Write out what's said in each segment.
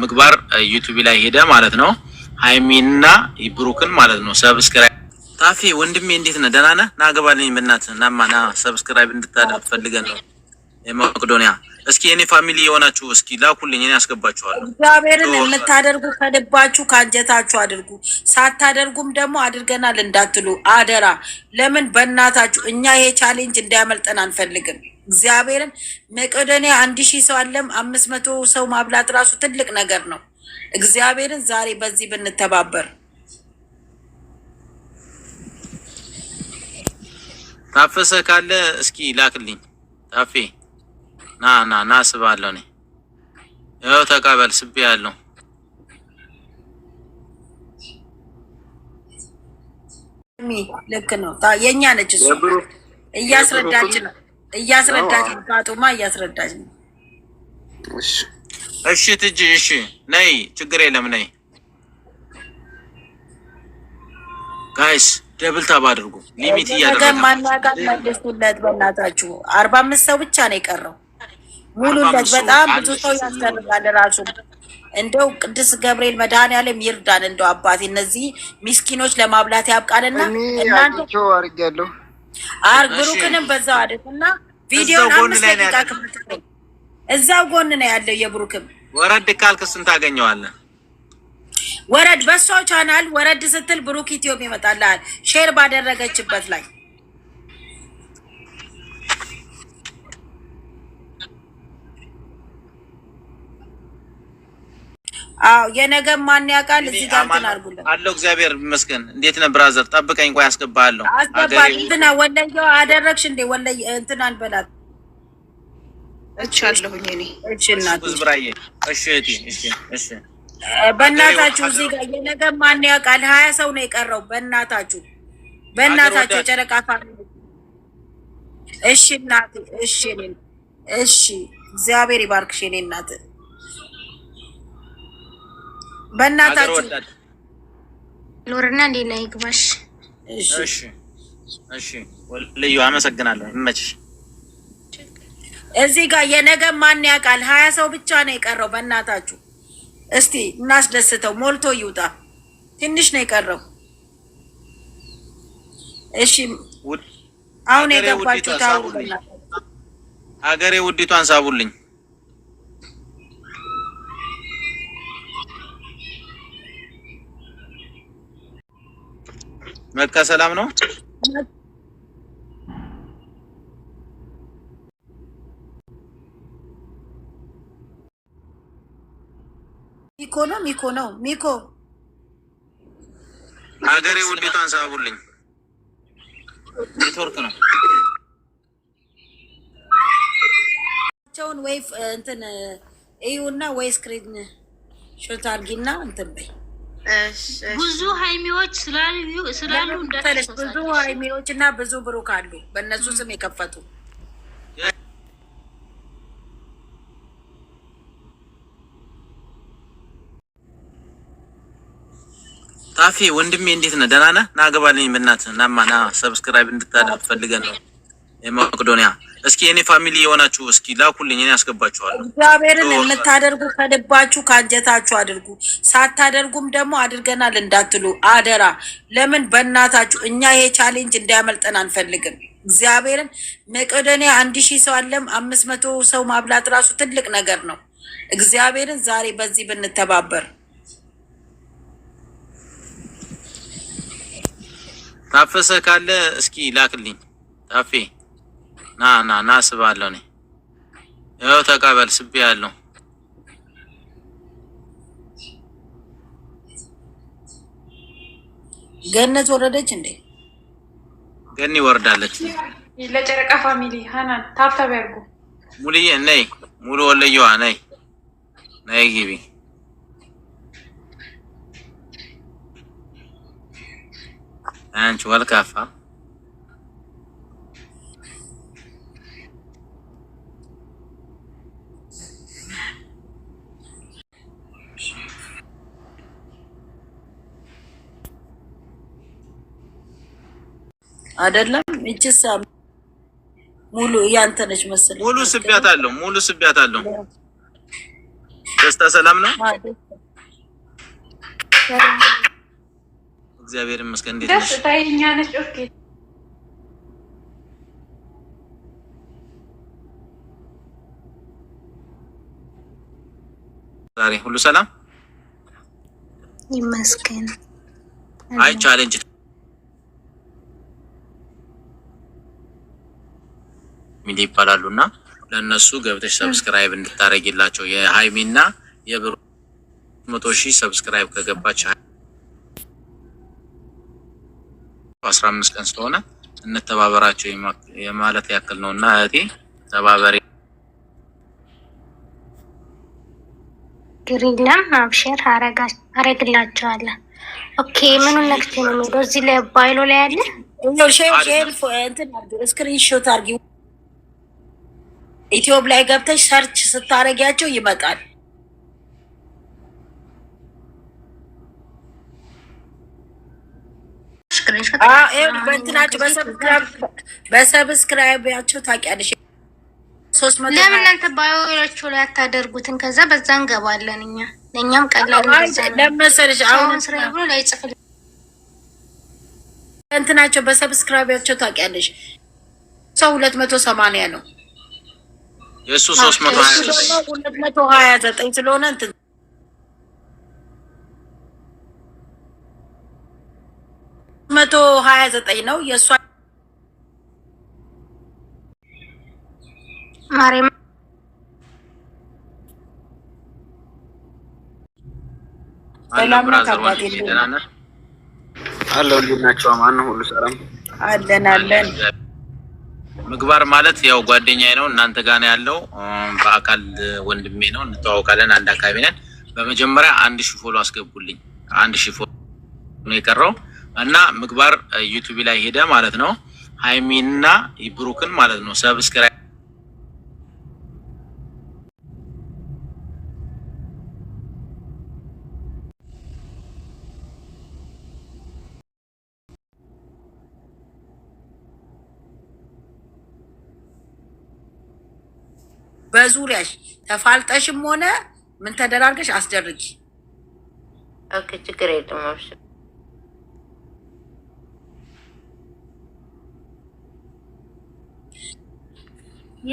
ምግባር ዩቲዩብ ላይ ሄደ ማለት ነው። ሃይሚና ብሩክን ማለት ነው። Subscribe ታፊ ወንድሜ እንዴት ነህ? ደህና ነህ? ና ገባልኝ በእናትህ ናማ ና subscribe እንድታደርግ ፈልገን ነው። የመቄዶንያ እስኪ የኔ family የሆናችሁ እስኪ ላኩልኝ፣ እኔ አስገባችኋለሁ። እግዚአብሔርን የምታደርጉ ከልባችሁ ከአንጀታችሁ አድርጉ። ሳታደርጉም ደግሞ አድርገናል እንዳትሉ አደራ። ለምን በእናታችሁ እኛ ይሄ challenge እንዳያመልጠን አንፈልግም። እግዚአብሔርን መቄዶንያ 1000 ሰው አለም 500 ሰው ማብላት ራሱ ትልቅ ነገር ነው። እግዚአብሔርን ዛሬ በዚህ ብንተባበር። ታፈሰ ካለ እስኪ ላክልኝ። ታፌ ና ና ና ስባለሁ እኔ ይኸው ተቀበል ስቤ ያለው። ልክ ነው። የእኛ ነች እሱ እያስረዳች ነው እያስረዳች ነው። ፋጡማ እያስረዳች ነው። እሺ ትጂ፣ እሺ ነይ፣ ችግር የለም ነይ። Guys, double tap አድርጉ። Limit እያደረገ ማናጋት መልሱለት በእናታችሁ። 45 ሰው ብቻ ነው የቀረው። ሙሉለት። በጣም ብዙ ሰው ያስደርጋል ራሱ። እንደው ቅዱስ ገብርኤል መድኃኔዓለም ይርዳን። እንደው አባቴ እነዚህ ሚስኪኖች ለማብላት ያብቃንና እናንተ አድርጌያለሁ። ብሩክንም በዛው አድርግና ቪዲዮን 5 ደቂቃ ክፍል እዛው ጎን ነው ያለው። የብሩክም ወረድ ካልክ እሱን ታገኘዋለህ። ወረድ በሷው ቻናል ወረድ ስትል ብሩክ ኢትዮጵ ይመጣልሃል። Share ባደረገችበት ላይ። አዎ የነገ ማን ያውቃል? እዚህ ጋር እንትን አድርጉልን አለው። እግዚአብሔር ይመስገን። እንዴት ነህ brother? ጠብቀኝ፣ ቆይ አስገባለሁ። አስገባ። እንትና ወለየው አደረግሽ እንዴ? ወለየ እንትን አንበላት። እሺ አለሁኝ እኔ። እሺ እናቴ። ብራዬ። እሺ እህቴ። እሺ እሺ። በእናታችሁ እዚህ ጋር የነገ ማን ያውቃል? 20 ሰው ነው የቀረው። በእናታችሁ በእናታችሁ ጨረቃ family። እሺ እናቴ። እሺ እሺ። እግዚአብሔር ይባርክሽ የኔ እናት። በእናታችሁ ኖርና እንዴት ነህ? ይግባሽ። እሺ እሺ። ልዩ አመሰግናለሁ። ይመችሽ። እዚህ ጋር የነገ ማን ያውቃል? 20 ሰው ብቻ ነው የቀረው። በእናታችሁ እስቲ እናስደስተው፣ ሞልቶ ይውጣ። ትንሽ ነው የቀረው። እሺ አሁን የገባችሁ ታው ሀገሬ ውዲቷን ሳቡልኝ። መካ ሰላም ነው። ሚኮ ነው ሚኮ ነው ሚኮ። ሀገሬ ውዲቷን ሳቡልኝ። ኔትወርክ ነው። ቸውን ወይ እንትን እዩና ወይ screenshot አድርጊና እንትን በይ። ብዙ ሀይሚዎች ስላሉ ብዙ ሀይሚዎች እና ብዙ ብሩክ አሉ በእነሱ ስም የከፈቱ። ታፊ ወንድሜ እንዴት ነህ? ደህና ነህ? ና ገባልኝ በእናትህ ናማ ና subscribe እንድታደርግ ፈልገን ነው። የመቄዶንያ እስኪ የኔ family የሆናችሁ እስኪ ላኩልኝ፣ እኔ አስገባችኋለሁ። እግዚአብሔርን የምታደርጉ ከልባችሁ ከአንጀታችሁ አድርጉ። ሳታደርጉም ደግሞ አድርገናል እንዳትሉ አደራ። ለምን በእናታችሁ እኛ ይሄ challenge እንዳያመልጠን አንፈልግም። እግዚአብሔርን መቄዶንያ 1000 ሰው አለም 500 ሰው ማብላት ራሱ ትልቅ ነገር ነው። እግዚአብሔርን ዛሬ በዚህ ብንተባበር። ታፈሰ ካለ እስኪ ላክልኝ። ታፌ ና ና ና ስባለሁ እኔ ይኸው ተቀበል ስቤ ያለው። ገነት ወረደች እንዴ? ገኒ ወርዳለች። ለጨረቃ family ሀናን tap tap ያርጉ። ሙሉዬ ነይ፣ ሙሉ ወለየዋ ነይ ነይ ግቢ። አንቺ ወልካፋ። አይደለም እችሳ ሙሉ ያንተ ነች መሰለኝ። ሙሉ ስቢያት አለው። ሙሉ ስቢያት አለው። ደስታ ሰላም ነው? እግዚአብሔር ይመስገን። እንዴት ነሽ? ደስታ የእኛ ነች። Okay። ዛሬ ሁሉ ሰላም ይመስገን። አይ challenge ሚዲ ይባላሉ እና ለእነሱ ገብተሽ subscribe እንድታደርጊላቸው የሀይሚና የብሩ 100,000 subscribe ከገባች 15 ቀን ስለሆነ እንተባበራቸው የማለት ያክል ነው። እና እህቴ ተባበሪ። ችግር የለም፣ አብሽር አረግላቸዋለሁ። Okay፣ ምኑን ነክቼ ነው የሚሄደው? እዚህ ላይ bio ላይ አለ። Screenshot አድርጊ። ዩቲዩብ ላይ ገብተሽ search ስታረጊያቸው ይመጣል። በእንትናቸው በ subscribe ያቸው ታውቂያለሽ። 300 ለምን እናንተ bio ኣቸው ላይ አታደርጉትን? ከዛ በዛ እንገባለን እኛ፣ ለእኛም ቀላል ለመሰለሽ። አሁን ስራ ብሎ ላይ ጽፍል እንትናቸው በ subscribe ያቸው ታውቂያለሽ። ሰው 280 ነው። የእሱ 329። 229 ስለሆነ እንትን 129 ነው የእሷ። ማርያም። ሰላም ነው Brother። አባቴ? ወንድሜ ደህና ነህ? አለው፣ እንዴት ናቸው? አማን ነው፣ ሁሉ ሰላም? አለን አለን። ምግባር ማለት ያው ጓደኛዬ ነው፣ እናንተ ጋር ነው ያለው። በአካል ወንድሜ ነው፣ እንተዋወቃለን፣ አንድ አካባቢ ነን። በመጀመሪያ 1,000 follow አስገቡልኝ። 1,000 follow ነው የቀረው እና ምግባር ዩቲዩብ ላይ ሄደ ማለት ነው። ሀይሚና ብሩክን ማለት ነው subscribe በዙሪያሽ ተፋልጠሽም ሆነ ምን ተደራርገሽ አስደርጊ። Okay፣ ችግር የለም። አብሽር።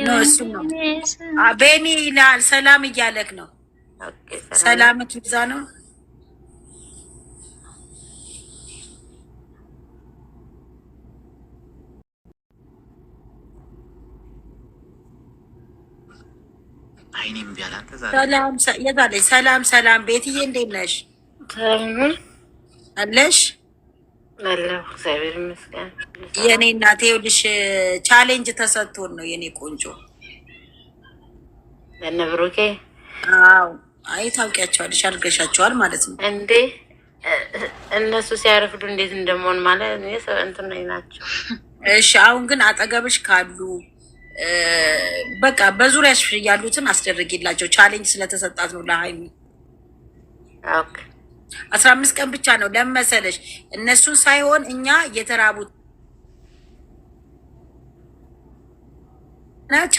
ነው እሱ ነው። ቤኒ ይላል፣ ሰላም እያለክ ነው። Okay፣ ሰላም ይብዛ ነው። አይኔም ቢያል አንተ ዛሬ። ሰላም የት አለች? ሰላም ሰላም፣ ቤትዬ እንዴት ነሽ? ሰላም። አለሽ? አለሁ፣ እግዚአብሔር ይመስገን። የኔ እናቴ ይኸውልሽ challenge ተሰጥቶን ነው የኔ ቆንጆ። ለእነ ብሩኬ? አዎ፣ አይ ታውቂያቸዋለሽ፣ አድርገሻቸዋል ማለት ነው። እንዴ፣ እነሱ ሲያረፍዱ እንዴት እንደመሆን ማለት እኔ ሰው እንትን ነኝ ናቸው። እሺ፣ አሁን ግን አጠገብሽ ካሉ በቃ በዙሪያሽ ያሉትን አስደርጊላቸው። Challenge ስለተሰጣት ነው ለሀይሚ። Okay። 15 ቀን ብቻ ነው ለመሰለሽ፣ እነሱን ሳይሆን እኛ የተራቡት challenge